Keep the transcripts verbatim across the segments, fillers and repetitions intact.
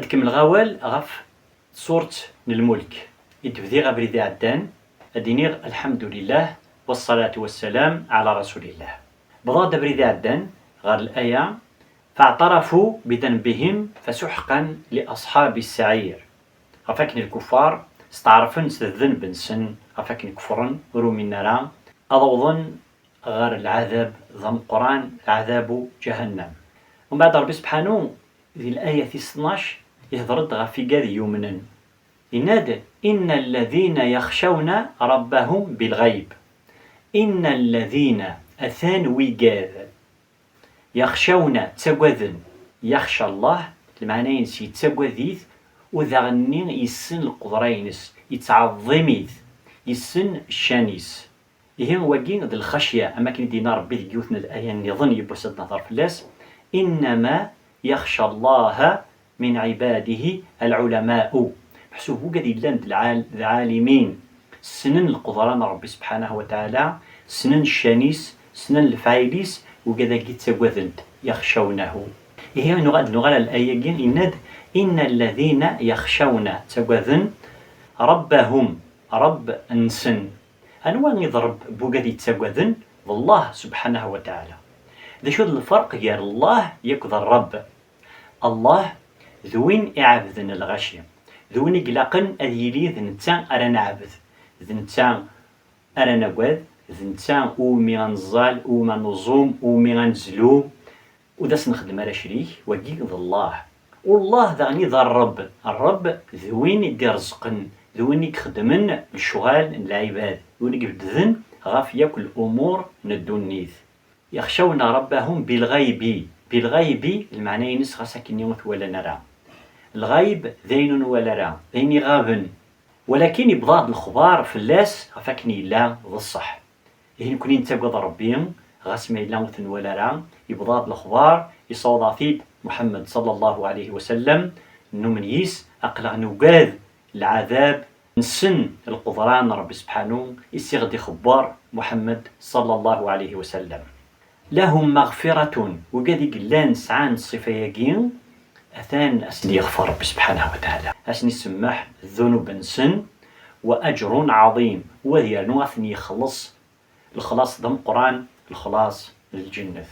Kemmleɣ awal ɣef ṣṣuṛt n Lmulk i d-bdiɣ abrid iɛeddan, ad d-iniɣ: الحمد لله والصلاة والسلام على رسول الله. Bḍiɣ-d abrid iɛeddan ɣer laya: فاعترفوا بذنبهم فسحقا لأصحاب السعير. Ɣef akken lkuffar steɛṛfen s ddnub-nsen, ɣef akken kefṛen, ur uminen ara, ad awḍen ɣer lɛadab d ameqqran, lɛadabu ǧahannam. Umbeɛd Ṛebbi sebḥanu di laya tis tnac ihdeṛ-d ɣef igad yumnen. Yenna-d: إن الذين يخشون ربهم بالغيب. إن الذين, atan wigad, يخشون, ttagaden, يخشى الله, lmeɛna-ines yettagad-it, u daɣenni yessen lqedra-ines, yettɛeḍḍim-it, yessen ccan-is. Ihi wagi d lxacya, am akken i d-yenna Ṛebbi deg yiwet n laya nniḍen yiwwas ad nehḍer fell-as: إنما يخشى الله من عباده العلماء. Meḥsub wigad yellan d lɛal-, d lɛalimin, ssnen lqedra n Ṛebbi subḥanahu wa taɛala, ssnen ccan-is, ssnen lefɛayel-is, wigad-agi ttagaden-t, يخشونه. Ihi nuɣ-, ad nuɣal ar laya-agi, yenna-d: إن الذين يخشون, ttagaden, ربهم, Ṛebb-nsen. Anwa i d Ṛebb n wigad yettagaden? D Allah subḥanahu wa taɛala. D acu d lferq gar Allah yakk d Ṛebb? Allah d win iɛebden lɣaci, d win i ilaqen ad yili d netta ara neɛbed, d netta ara nagad, d netta umi ad neẓẓal, umi ad nuẓum, umi ad nezlu, ur d as-nxeddem ara acrik, wagi d Allah. U Allah daɣen i d Ṛṛebb. Ṛṛebb d win i d-irezzqen, d win i ixeddmen lecɣal n lɛibad, d win i ibeddden ɣef yakk lumuṛ n ddunit. يخشون ربهم بالغيب. بالغيب, lmeɛna-ines ɣas akkenni ur t-walan ara. Lɣayb d ayen ur nwala ara, d ayen iɣaben. Walakin yewweḍ-aɣ-d lexbar fell-as ɣef akken yella d ṣṣeḥ. Ihi nekni nettagad Ṛebbi, ɣas ma yella ur t-nwala ara, yewweḍ-aɣ-d lexbar, yessaweḍ-aɣ-t-id Muḥemmed ṣalla Llahu ɛalayhi wa sallam, nnumen yis, aql-aɣ nugad lɛadab, nessen lqedra n Ṛebbi sebḥanu, i s-iɣ-d-ixebber Muḥemmed ṣalla Llahu ɛalayhi wa sallam. لهم مغفرة, wigad i yellan sɛan ṣṣifa-agi, atan ad sen-yeɣfer Ṛebbi sebḥanahu wa taɛala, ad sen-isemmeḥ ddunub-nsen, وأجر عظيم, u ad yernu ad ten-yexleṣ lexlaṣ d ameqqran, lexlaṣ n lǧennet.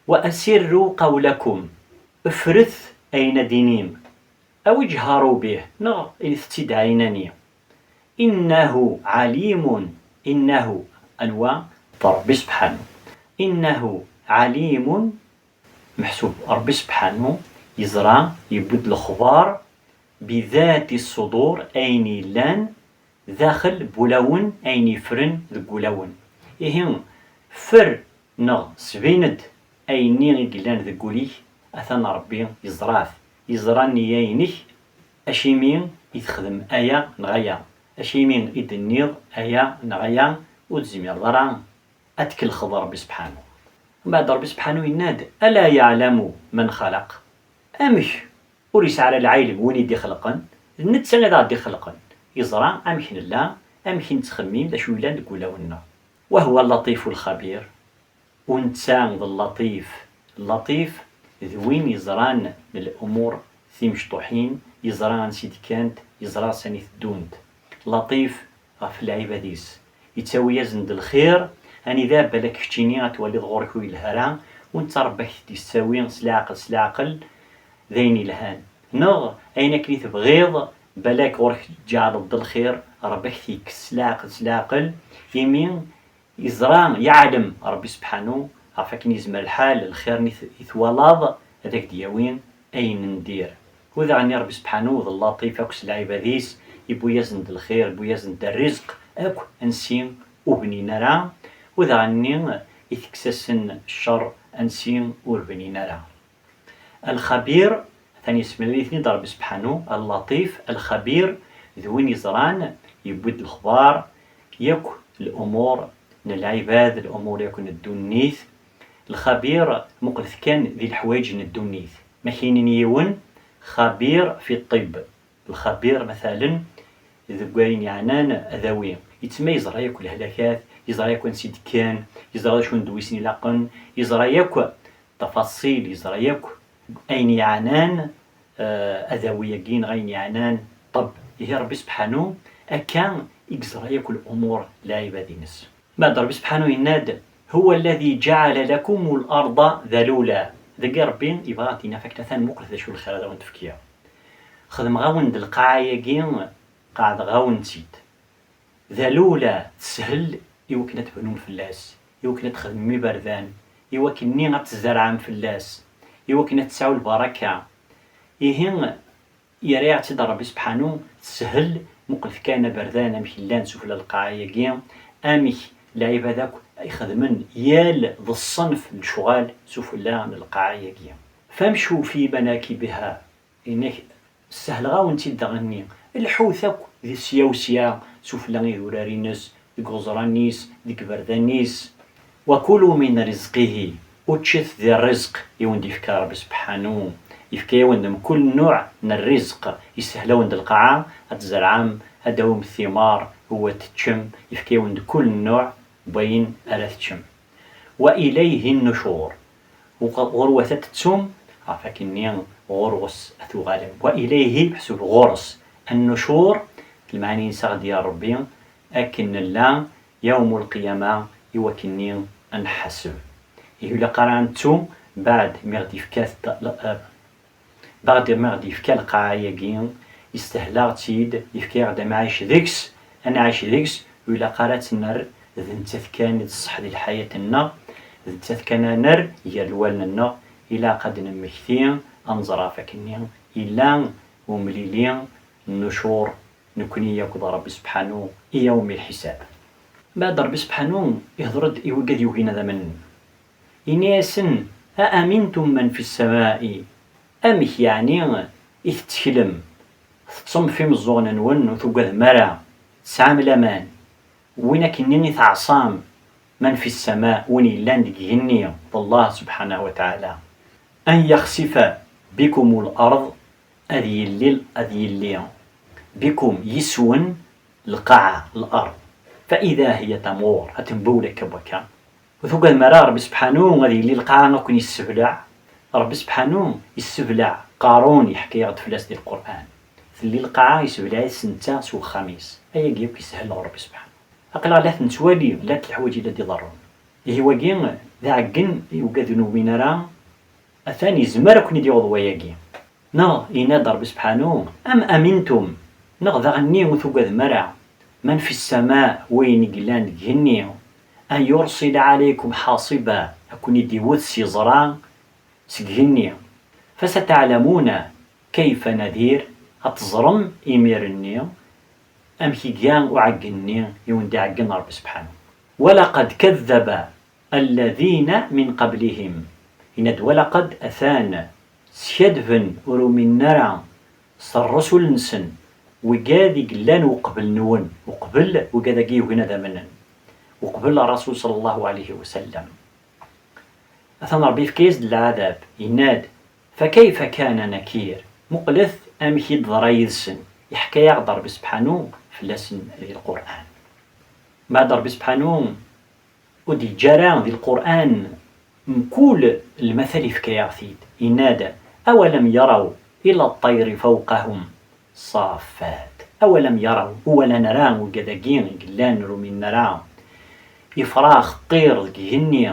وأسروا قولكم, ffret ayen ad d-tinim, أو اجهروا به, neɣ init-tt-id ɛinani. إنه عليم, إنه, anwa? D Ṛebbi sebḥanu. إنه عليم, meḥsub Ṛebbi sebḥanu yeẓra, yewwi-d lexbar, بذات الصدور, ayen yellan daxel n wulawen, ayen yeffren deg wulawen. Ihi, ffer neɣ sbin-d ayenni i yellan deg wul-ik, atan Ṛebbi yeẓra-t, yeẓra nniya-inek, acimi i texdem aya neɣ aya, acimi i d-tenniḍ aya neɣ aya, ur tezmireḍ ara ad tkellxeḍ Ṛebbi sebḥanu. Mbeɛd Ṛebbi sebḥanu yenna-d: ألا يعلم من خلق. Amek ur yesɛi ara lɛilm win i d-ixelqen? D netta i d aɣ-d-ixelqen. Yeẓra amek nella, amek i nettxemmim, d acu yellan deg wulawen-nneɣ. وهو اللطيف الخبير. U netta d Llaṭif. Llaṭif d win yeẓran lumuṛ timecṭuḥin, yeẓra ansi d-kkant, yeẓra sani teddunt. Llaṭif ɣef lɛibad-is. Yettawi-yasen-d lxir, anida balak keččini ad twaliḍ ɣur-k ur yelha ara, u netta Ṛebbi ak-t-id-yettawi s leɛqel, s leɛqel, d ayen yelhan. Neɣ ayen akken i tebɣiḍ, balak ɣur-k tǧeɛleḍ-d lxir, Ṛebbi ak-t-yekkes s leɛqel, s leɛqel, imi yeẓra, yeɛlem Ṛebbi sebḥanu ɣef akken yezmer lḥal, lxir-nni t-, i twalaḍ ad ak-d-yawi ayen n dir. U daɣen Ṛebbi sebḥanu d Llaṭif akk s lɛibad-is, yewwi-yasen-d lxir, yewwi-yasen-d rrizq akk ansi ur bnin ara, u daɣen-nni itekkes-asen ccer ansi ur bnin ara. Lxabir, atan yessemlal-iten-id Ṛebbi sebḥanu, Llaṭif, Lxabir, d win yeẓran, yewwi-d lexbar, yakk lumuṛ n lɛibad, lumuṛ yakk n ddunit. Lxabir, muqlet kan di leḥwayeǧ n ddunit. Ma k-inin yiwen, xabir fi ṭṭibb. Lxabir, matalen, deg wayen yeɛnan adawi. Yettma yeẓra yakk lehlakat, yeẓra yakk ansi d-kkan, yeẓra d acu n ddwa i sen-ilaqen, yeẓra yakk tafaṣil, yeẓra yakk ayen yeɛnan eh, adawi-agi neɣ ayen yeɛnan ṭṭebb. Ihi Ṛebbi Sebḥanu akka i yeẓra yakk lumuṛ n lɛibad-ines. Mbeɛd Ṛebbi Sebḥanu yenna-d: هو الذي جعل لكم الأرض ذلولا. Dagi Ṛebbi yebɣa ad d-yini ɣef akken atan muqlet d acu lxir ad awen-d-fkiɣ. Xedmeɣ-awen-d lqaɛa-agi, qeɛdeɣ-awen-tt-id. Dalula, teshel i wakken ad tebnum fell-as, i wakken ad txedmem iberdan, i wakken-nni ad tzerɛem fell-as, i wakken ad tesɛu lbaraka. Ihi, yerra-yaɣ-tt-id Ṛebbi Sebḥanu, teshel, muqlet kan aberdan amek llan sufella lqaɛa-agi, amek lɛibad akk i xedmen yal d ṣṣenf n lecɣal sufella n lqaɛa-agi. فامشوا في مناكبها. Yenna-k, ssehleɣ-awen-tt-id daɣenni, lḥut akk di sya u sya sufella idurar-ines, deg uẓran-is, deg iberdan-is. وكلوا من رزقه, uččet di ṛṛizq i wen-d-yefka Ṛebbi Sebḥanu, yefka-yawen-d mkul nnuɛ n ṛṛizq, yessehel-awen-d lqaɛa, ad tzerɛem, ad d-tawim thimar, u ad teččem, yefka-yawen-d kul nnuɛ n wayen ara teččem. وإليه النشور. Ɣur-, ɣur-wat ad tettum, ɣef akken-nni ɣur-s ad tuɣalem. وإليه, meḥsub ɣur-s, النشور, lmeɛna-ines a ɣ-d-yerr Ṛebbi, akken nella يوم القيامة, i wakken-nni ad nḥaseb. Ihi ur ilaq ara ad nettu, mbeɛd mi ɣ-d-yefka t-, Baɣ-, ma ɣ-d-yefka lqaɛa-agi, yestehel-aɣ-tt-id, yefka-yaɣ-d amɛic deg-s, ad nɛic deg-s, ur ilaq ara ad tt-nerr d nettat kan i d ṣṣeḥ di lḥayat-nneɣ, d nettat kan ad nerr gar lwallen-nneɣ, ilaq ad d-nemmekti, ad nẓer ɣef akken-nni yella umlili n nucur, nekni akked Ṛebbi Sebḥanu, i yawmi lḥisab. Mbeɛd Ṛebbi Sebḥanu ihdeṛ-d i wigad yugin ad amnen. Yenna-yasen: أأمنتم من في السماء, amek yeɛni i tetteklem, teṭṭsem f imeẓẓuɣen-nwen, ur tugadem ara, tesɛam laman, win akkenni i teɛṣam, من في السماء, win yellan deg igenni, d Allah سبحانه وتعالى, أن يخسف بكم الأرض, ad yelli, ad yelli, بكم, yis-wen, lqaɛa, الأرض, فإذا هي تمور, ad tembewwel akka n wakka. Ur tugadem ara Ṛebbi Sebḥanu ad yelli lqaɛa ad ken-yessebleɛ? Ṛebbi Sebḥanu yessebleɛ Qarun, yeḥka-yaɣ-d fell-as di Lqur'an. Telli lqaɛa yessebleɛ-it s netta s wexxam-is. Ayagi akk yeshel ɣur Ṛebbi Sebḥanu. Aql-aɣ la t-nettwali, llant leḥwayeǧ i la d-iḍerrun. Ihi wagi d aɛeggen i ugad ur numin ara, atan yezmer ad ken-id-yaweḍ wayagi. Neɣ yenna-d Ṛebbi Sebḥanu: أم أمنتم, neɣ daɣenni ur tugadem ara, من في السماء, wayen i yellan deg igenni, أن يرسل عليكم حاصبا, ad ken-id-iwet s yeẓra seg igenni, فستعلمون كيف نذير, ad teẓrem imir-nni amek iga uɛeggen-nni i wen-d-iɛeggen Ṛebbi Sebḥanu. ولقد كذب الذين من قبلهم. Yenna-d: ولقد, atan, skadben, ur uminen ara s ṛṛusul-nsen, wigad i yellan uqbel-nwen, uqbel wigad-agi yugin ad amnen, uqbel Ṛṛasul صلى الله عليه وسلم. Atan Ṛebbi yefka-yas-d lɛadab, yenna-d: فكيف كان نكير. Muqlet amek i d-teḍra yid-sen. Yeḥka-yaɣ-d Ṛebbi Sebḥanu fell-asen di Lqur'an. Mbeɛd Ṛebbi Sebḥanu ur d-yeǧǧa ara di Lqur'an mkul lmatal yefka-yaɣ-t-id. Yenna-d: أولم يروا إلى الطير فوقهم صافات. أولم يروا, ur walan ara wigad-agi i yellan ur uminen ara ifrax, ṭṭir deg igenni,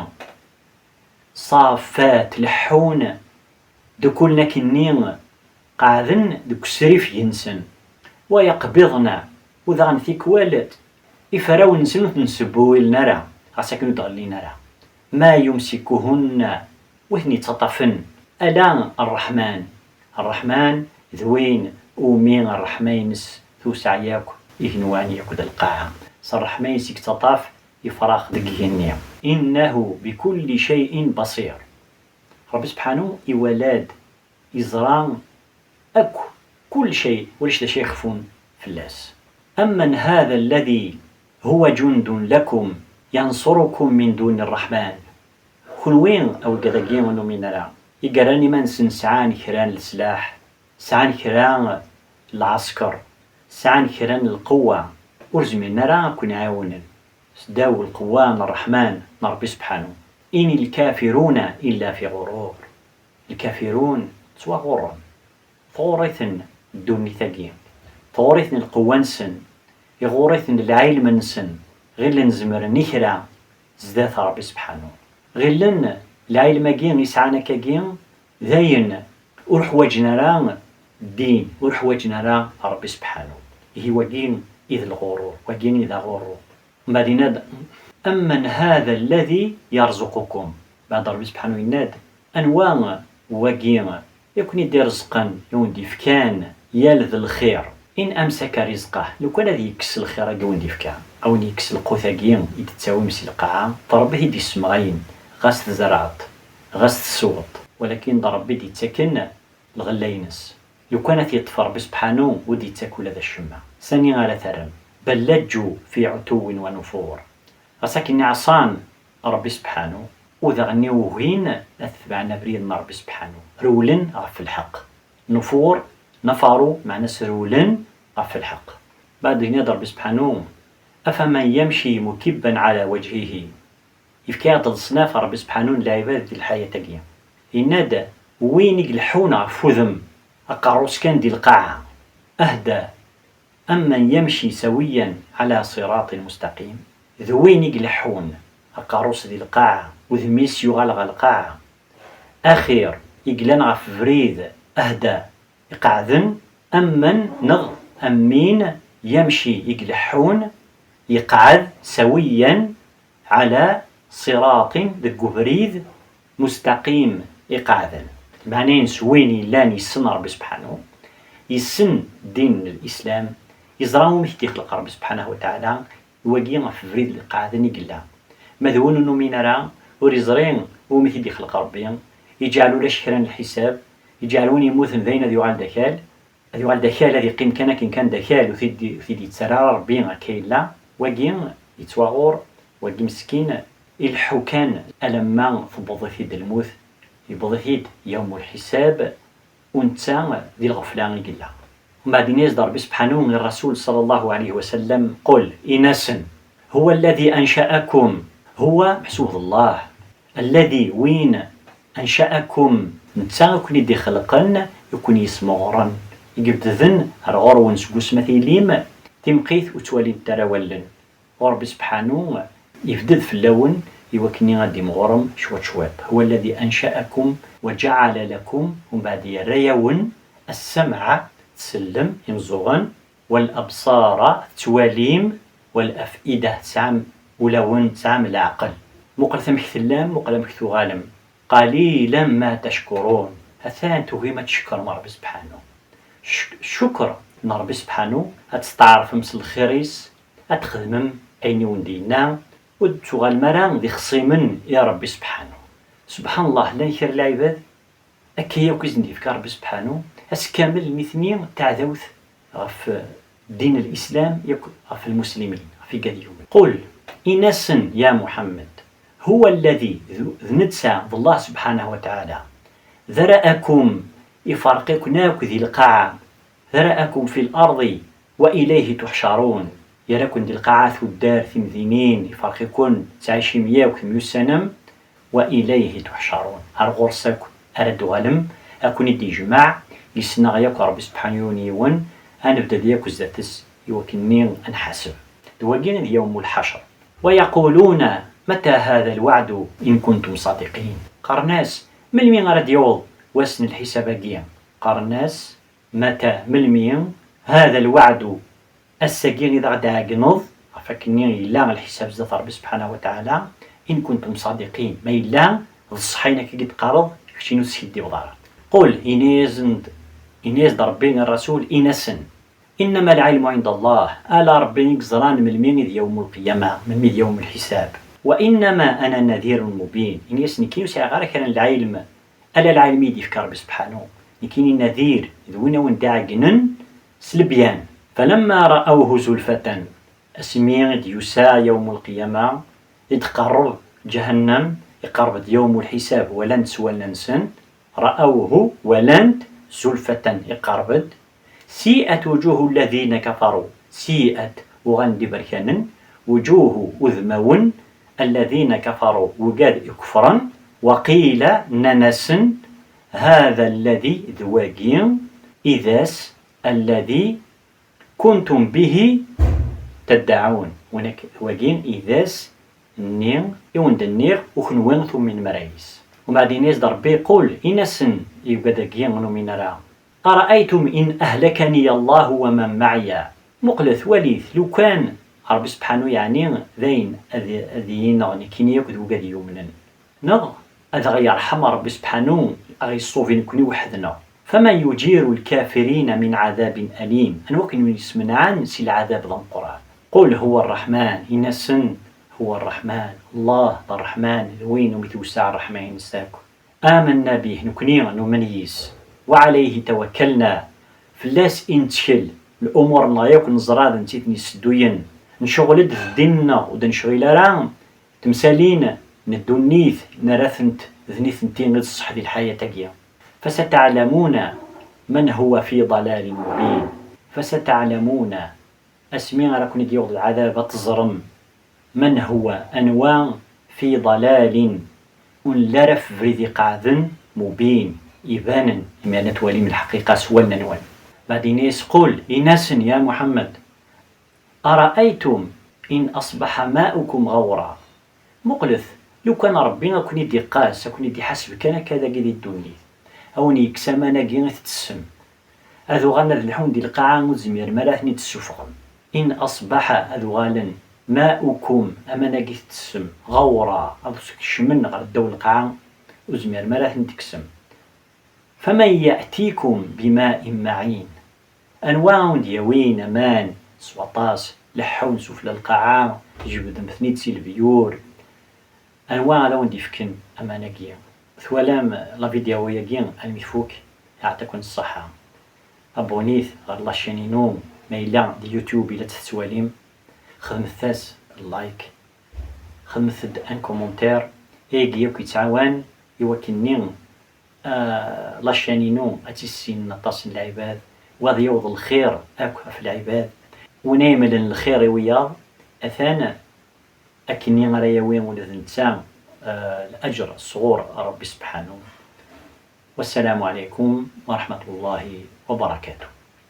صافات, leḥḥun, dukkulen akkenni, qeɛden deg usrifeg-nsen, ويقبضن, u daɣen tikwal iferrawen-nsen ur ten-sbuwilen ara, ɣas akken ur d-ɣellin ara. ما يمسكهن, wi ten-yettaṭṭafen, ala Ṛṛeḥman. Ṛṛeḥman d win umi ṛṛeḥma-ines tewseɛ yakk igenwan yakk d lqaɛa. S ṛṛeḥma-ines i yettaṭṭaf ifrax deg igenni. إنه بكل شيء بصير. Ṛebbi Sebḥanu iwala-d, yeẓra akk, kul cay, ulac d acu ixfun fell-as. أمن هذا الذي هو جند لكم ينصركم من دون الرحمن. Kunwi, a wigad-agi ur numin ara, i yerran iman-nsen sɛan kra n leslaḥ, sɛan kra n lɛesker, sɛan kra n lqewwa, ur zmiren ara ad ken-ɛiwnen. Seddaw lqewwa n Ṛṛeḥman, n Ṛebbi Sebḥanu. إن الكافرون إلا في غرور. Lkafirun ttwaɣurren. Tɣurr-iten ddunit-agi, tɣurr-iten lqewwa-nsen, iɣurr-iten lɛilm-nsen, ɣilen zemren i kra zdat Ṛebbi Sebḥanu. Ɣilen lɛilm-agi i sɛan akkagi d ayen ur ḥwaǧen ara ddin, ur ḥwaǧen ara Ṛebbi Sebḥanu. Ihi wagi i d lɣurur, wagi i d aɣurru. Mbeɛd yenna-d: "Amman hada alladhi yarzuqukum." Mbeɛd Ṛebbi Sebḥanu yenna-d: "Anwa wagi i ken-id-ireẓqen, i wen-d-ifkan yal d lxir? In amsaka rizqah, lukan ad yekkes lxir-agi i wen-d-ifka, a wen-yekkes lqut-agi i d-tettawim si lqaɛa, d Ṛebbi i t-id-yessemɣayen, ɣas tzerɛeḍ, ɣas tessewweḍ, walakin d Ṛebbi i d-yettaken lɣella-ines. Lukan ad t-yeṭṭef Ṛebbi Sebḥanu, ur d-yettak ula d acemma. Sani ara terrem? Bal lajju fi ɛutuwin wa nufur." Ɣas akken i ɛṣan Ṛebbi Sebḥanu, u daɣen ugin ad tebɛen abrid n Ṛebbi Sebḥanu, rewlen ɣef lḥeqq. Nufur, nafaru, meɛna-s rewlen ɣef lḥeqq. Mbeɛd yenna-d Ṛebbi Sebḥanu: "Afaman yamci mukibban ɛala wajhihi." Yefka-yaɣ-d leṣnaf Ṛebbi Sebḥanu n lɛibad di lḥayat-agi. Yenna-d: "Win i ileḥḥun ɣef udem, aqerru-s kan di lqaɛa, ahda, amman yamci sawiyan ɛala ṣiraṭin mustaqim." D win i ileḥḥun, aqerru-s di lqaɛa, udem-is yuɣal ɣer lqaɛa, axir, i yellan ɣef ubrid, ahda, iqeɛden, amman neɣ am win yamci i ileḥḥun, yeqɛed, sawiyan ɛala ṣiraṭin, deg ubrid, mustaqim, iqeɛden. Lmeɛna-ines, win yellan yessen Ṛebbi Sebḥanu, yessen ddin n Lislam, yeẓra umi t-id-ixleq Ṛebbi Sebḥanahu wa Taɛala, wagi ɣef ubrid iqeɛden i yella. Ma d win ur numin ara, ur yeẓri umi t-id-ixleq Ṛebbi, iǧeɛɛel ulac kra n lḥisab, iǧeɛɛel win yemmuten d ayen ad yuɣal d akal, ad yuɣal d akal, ad yeqqim kan akken kan d akal, ur t-id-, ur t-id-yettarra ara Ṛebbi, akka yella. Wagi yettwaɣur, wagi meskin, ileḥḥu kan alamma tewweḍ-it-id lmut, yewweḍ-it-id yawm ulḥisab, u netta di lɣefla i yella. Mbeɛd yenna-yas-d Ṛebbi Sebḥanu i Ṛṛasul ṣalla Llahu ɛalayhi wa sallam: "Qul", in-asen, "huwa alladhi ansha'akum", huwa, meḥsub d Allah, "alladhi", win, "ansha'akum", netta i ken-id-ixelqen, i ken-yesmeɣren, i ibedden ar ɣur-wen seg wasmi tilim, timqit ur ttwalint ara wallen. U Ṛebbi Sebḥanu yebded fell-awen i wakken ad d-imɣurem cwiṭ cwiṭ. "Huwa alladhi ansha'akum wa ja'ala lakum", umbeɛd yerra-yawen, "as-sam'a", tsellem, imeẓẓuɣen, "wal abṣara", tettwalim, "wal af'ida", tesɛam ulawen, tesɛam leɛqel. Muqlet amek tellam, muqel amek tuɣalem. "Qalilan ma tashkurun", atan tugim ad tcekrem Ṛebbi Sebḥanu. Cc-, ccukr n Ṛebbi Sebḥanu, ad testeɛṛfem s lxir-is, ad txedmem ayen i wen-d-yenna, ur d-tuɣalem ara d ixṣimen i Ṛebbi Sebḥanu. Subḥan Llah, llan kra n lɛibad, akka yakk i sen-d-yefka Ṛebbi Sebḥanu, ass kamel nitni d taɛdawt ɣef ddin n Lislam yakk ɣef lmuslimin, ɣef igad yumen. Qul, in-asen, ya Muḥemmed, "Huwa alladhi", d, d netta, d Allah Subḥanahu wa Taɛala, "dhara'akum", iferq-iken akk di lqaɛa, "dhara'akum fil arḍi wa ilayhi tuhsharun", yerra-ken di lqaɛa tuddar, timdinin, iferq-iken, tettɛicim yakk, temyussanem, "wa ilayhi tuhsharun", ar ɣur-s akk ara d-tuɣalem, ad ken-id-ijmeɛ, yessen-aɣ yakk Ṛebbi Sebḥanu yiwen yiwen, ad nebded yakk zdat-s i wakken-nni ad nḥaseb. D wagi i d yawm ulḥacer. "Wa yaquluna mata hada lwaɛdu in kuntum ṣadiqin." Qqaren-as, "Melmi ara d-yaweḍ wass n lḥisab-agi?" Qqaren-as, "Mata, melmi, hada lwaɛdu, ass-agi i d aɣ-d-tɛeggneḍ, ɣef wakken-nni yella lḥisab zdat Ṛebbi Sebḥanahu wa Taɛala, in kuntum ṣadiqin, ma yella d ṣṣeḥ ayen akka i d-teqqareḍ, keččini ur teskiddibeḍ ara." Qul, ini-asen-d, ini-as-d Ṛebbi i Ṛṛasul, in-asen, "Innama lɛilmu ɛinda Llah", ala Ṛebbi i yeẓran melmi i d yawm ulqiyama, melmi i d yawm lḥisab. "Wa innama ana nadhirun mubin", ini-as, "Nekkini ur sɛiɣ ara kra n lɛilm, ala lɛilm i yi-d-yefka Ṛebbi Sebḥanu. Nekkini nadir, d win a wen-d-iɛeggnen s lebyan." "Falamma ra'awhu zulfatan", asmi i d-yusa yawm ulqiyama, i d-tqerreb ǧahannam, iqerreb-d yawm ulḥisab, walan-t s wallen-nsen, "ra'awhu", walan-t, "zulfatan", iqerreb-d, "si'at wujuhu alladhina kafaru", si'at, uɣalen-d iberkanen, "wujuhu", udmawen, "alladhina kafaru", wigad ikefren, "wa qila", nnan-asen, "hadha alladhi", d wagi, idas alladhi kuntum bihi taddaɛun. Wagi idas-nni i wen-d-nniɣ u kenwi tuminem ara yis. Umbeɛd yenna-yas-d Ṛebbi, qul, in-asen i ugad-agi ur numin ara, ara'aytum in ahlakani Allahu wa man maɛya. Muqlet, walit, lukan Ṛebbi sebḥanu yeɛni dayen ad, ad iyi-ineɣ nekkini akked wugad yumnen, neɣ ad aɣ-yerḥem Ṛebbi sebḥanu, a ɣ-iṣubi nekkni weḥd-neɣ. Faman yujiru lkafirina min ɛadabin alim. Anwa akken ur yesmenɛen si lɛadab d ameqqran? Qul huwa rreḥman, in-asen, huwa rreḥman, Allah d rreḥman, d win umi tewseɛ rreḥma-ines akk. Amanna bih, nekkni numen yis, wa ɛalayhi tawakkalna, fell-as i nettkel, lumuṛ-nneɣ yakk neẓra d netta i ten-issedduyen, necɣel-d d ddin-nneɣ ur d-necɣil ara temsalin n ddunit, nerra-tent d nitenti i d ṣṣeḥ di lḥayat-agi. Fasataɛlamuna man huwa fi ḍalalin mubin. Fasataɛlamuna, asmi ara ken-id-yaweḍ lɛadab ad teẓrem, man huwa, anwa, fi ḍalalin, ur nelli ara f ubrid iqeɛden, mubin, ibanen, imi ara twalim lḥaqiqa s wallen-nwen. Baɛd yenna-yas, qul, in-asen, ya Muḥemmed, ara'aytum in aṣbaḥa ma'ukum ɣawra. Muqlet, lukan Ṛebbi a ken-id-iqqas, a ken-id-iḥaseb kan akka dagi di ddunit, a wen-yekkes aman-agi i tettessem, ad uɣalen ad lḥun di lqaɛa ur tezmirem ara ad ten-id-tessufɣem. In aṣbaḥa, ad uɣalen, ma'ukum, aman-agi tettessem, ɣawra, ad kecmen ɣer ddaw lqaɛa ur tezmirem ara ad ten-id-tekksem. Faman ya'tikum bima'in ma'in. Anwa a wen-d-yawin aman s waṭas, leḥḥun sufella lqaɛa, tjebdem-ten-id si lebyur? Anwa ara wen-d-ifken aman-agi? Twalam la vidéo-agi almi tfuk? Yeɛṭiken ṣṣeḥḥa. Abunit ɣer la chaîne-inu, ma yella di YouTube i la tt-tettwalim, xedmet-as like, xedmet-d un commentaire, ayagi akk yettɛawan i wakken-nni, ah, la chaîne-inu ad tt-issinen aṭas n lɛibad, wa ad yaweḍ lxir akk ɣef lɛibad. Win ay imlen lxir i wiyaḍ, atan akkenni ara yawi ula d netta, ah, laǧer sɣur Ṛebbi sebḥanu. Wassalamu ɛalaykum wa ṛeḥmatullahi wa barakatuh.